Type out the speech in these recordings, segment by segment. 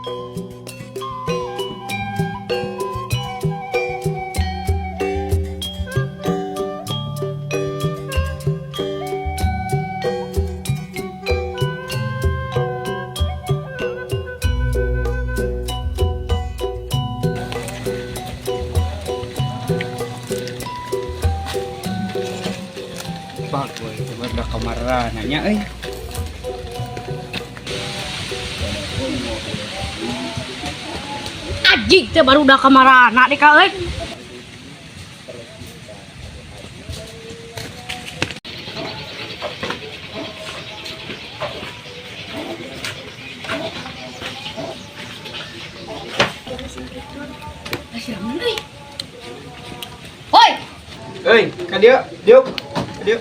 Bagus, coba udah kamar nanya euy. Anjing teh baru udah kamarana deh kak euy. Hoi, Euy, ka dieu, diuk. Ka dieu.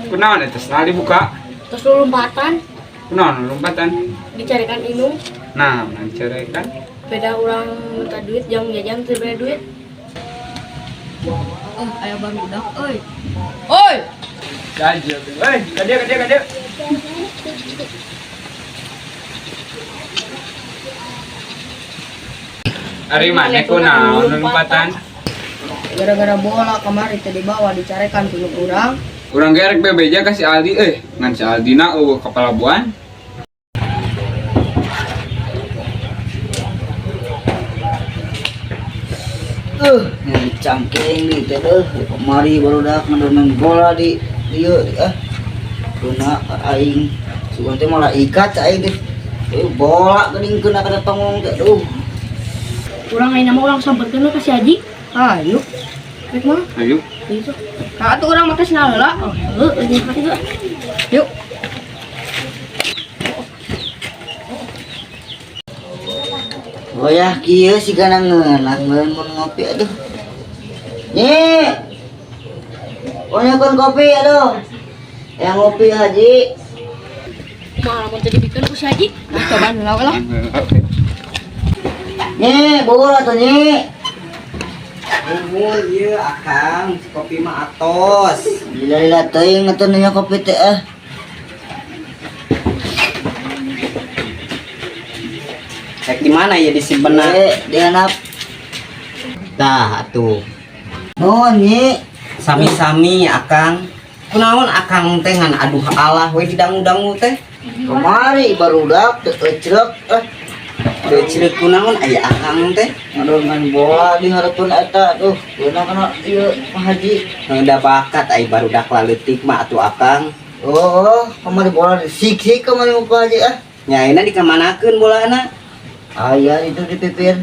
Kunaon eta sendal dibuka? Terus lu lompatan, Kunaon lompatan? Dicarikan indung, Nah, kan. Beda orang minta duit, jang jajan teu beda duit. Oh, aya barudak euy. Oi, Gajah. Euy, ka dieu, ka dieu, ka dieu. Ari maneh kunaon lompatan? Gara-gara bola kemarin tadi dibawa dicarekan ku urang. Urang ge rek bebeja ka si Aldi euy, ngan si Aldina euweuh ka palabuhan. Nyari cangkeng nih teh deh. Kemari barudak ngadon bola di dieu ah. Guna aing sugan teh malah ikat aing teh. Bola geuning kena kana tongong teh aduh. Urang ayeuna mah urang samperkeun ka si Haji. Ayo. Rek mah? Ayo. Gitu. Kak atuh urang make sendal heula. Oh, heueuh euy kitu. Yuk. Oh ya, kieu sigana ngeunah mun ngopi aduh. Nyi. Oh nyekeun kopi aduh. Yang ngopi Haji. Malah mun teu dibikeun ku si Haji. Nah, cobaan heula we lah. Nyi, bubur atuh Nyi. Bubur ieu Akang, kopi mah atos. Lila-lila teuing atuh nya kopi teh ah. Rek di mana ya disimpenna? Eh, dihanap. Tah atuh. Nuhun Nyi. Sami-sami Akang. Kunaon Akang teh ngan aduh Allah we didangu-dangu teh. Kemari barudak teu ecrek eh. Teu cireuk kunaon aya Akang teh. Ngadongan bola di hareupeun eta tuh. Geuna kana ieu Pak Haji. Udah bakat ai barudak laleutik mah atuh Akang. Oh, kemari bola disik-sik kemari mu Pak Haji ah. Nya ayeuna dikamanakeun bolana? Aya itu di pipir.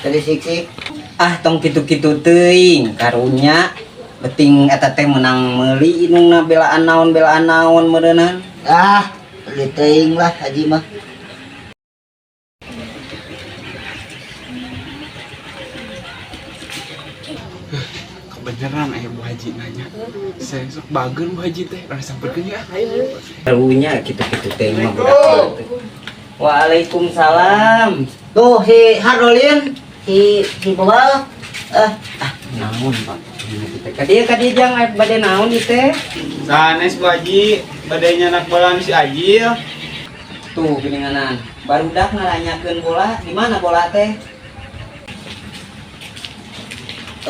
Tadi sik-sik. Ah tong kitu-kitu teuing karunya. Beting eta teh menang meuli indungna belaan naon meureunan. Ah, beli teuing lah Haji mah. Kebenaran aya Bu Haji nanya. Saya sok bager Bu Haji teh, urang samperkeun ya. Karunya kitu-kitu teuing mah budak teh. Waalaikumsalam. Tuh si Hardolin, si si Bobal. Ah, Ah, naon Pak? Ka dieu jang aya bade naon ieu teh? Sanes Bu Haji, bade nyanak bola si Ajil. Tuh geuninganan. Barudak ngaranyakeun bola, di mana bola teh?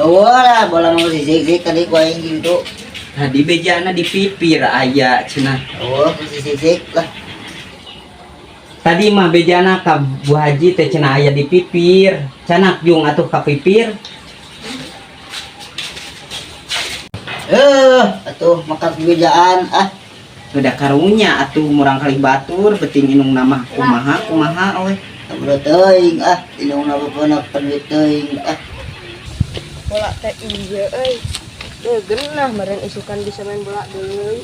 Eueuh lah bola mah disik-sik tadi ku aing gitu. Nah, di bejana di pipir aya cenah. Eueuh disik-sik lah. Tadi mah bejana ka Bu Haji teh cenah aya di pipir. Canak jung atuh ka pipir. Eh, atuh makan bejaan ah. Udah karunya atuh murang kali batur beting indung mah kumaha kumaha we. Udah teuing ah, indungna bapana duit teuing ah. Bola teh iya euy. Teu geunah meureun isukan bisa main bola deui.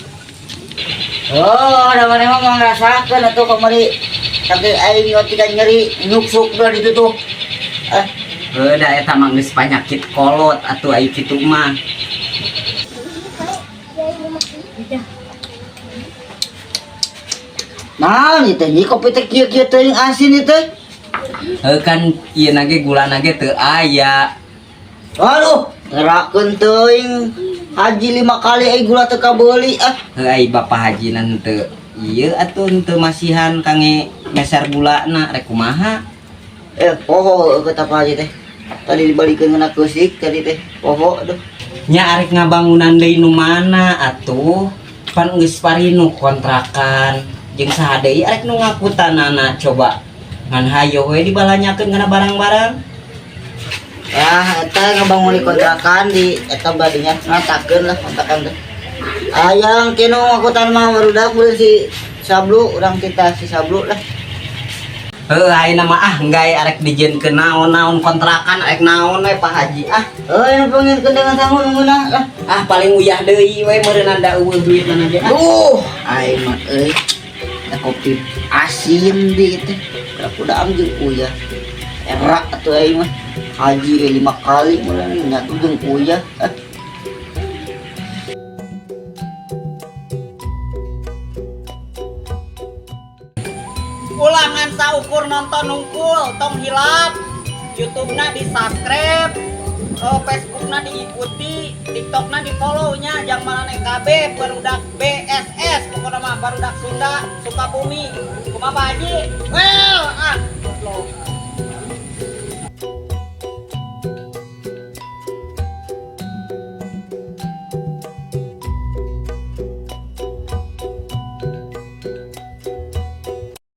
Oh, ada mana mah ngerasakeun atuh kamari sampai aing nyotikan nyeri nyuksuk udah di tuh. Ah, Heuh da eta mah geus panyakit kolot atuh ai kitu mah. Naon ieu teh nyi kopi teh kieu-kieu teuing asin ieu teh. Heuh kan ieu na ge gulana ge teu aya. Aduh, ngerakeun teuing. Haji 5 kali ai gula teu kabeuli ah. Heuh ai Bapak Haji nan teu Iya atuh henteu masihan kange meser gulana rek kumaha. Eh, poho kata Pak Haji teh. Tadi dibalikeun ngena keusik tadi teh. Poho aduh. Nya arek ngabangunan deui nu mana atuh? Pan geus parinu kontrakan jeung saha deui arek nu ngakutanana coba. Ngan hayo we dibalanyakeun kana barang-barang. Ya, eta ngabangun di kontrakan di eta badinya ngatakeun lah kontrakan teh. Ayang keno ngakutan mah barudak beureun si Sablu, urang kita si Sablu lah. Heuh ayeuna mah ah enggae arek dijieunkeun naon-naon kontrakan arek naon we Pak Haji ah. Eh, nu pengen dengan sangu nungguna lah. Ah paling uyah deui we meureun da eueuh duitna ge ah. Aing mah euy. Eta kopi asin di teh. Udah jeung uyah. Era atuh aing mah. Haji 5 kali mulai nyatu jeung uyah. Ah. Ulangan saukur nonton nungkul tong hilap YouTube-na di subscribe, Facebook-na diikuti, TikTok-na di follow nya jang maraneh KB barudak BSS pokokna mah barudak Sunda Sukabumi kumaha Pak Haji well ah goblok.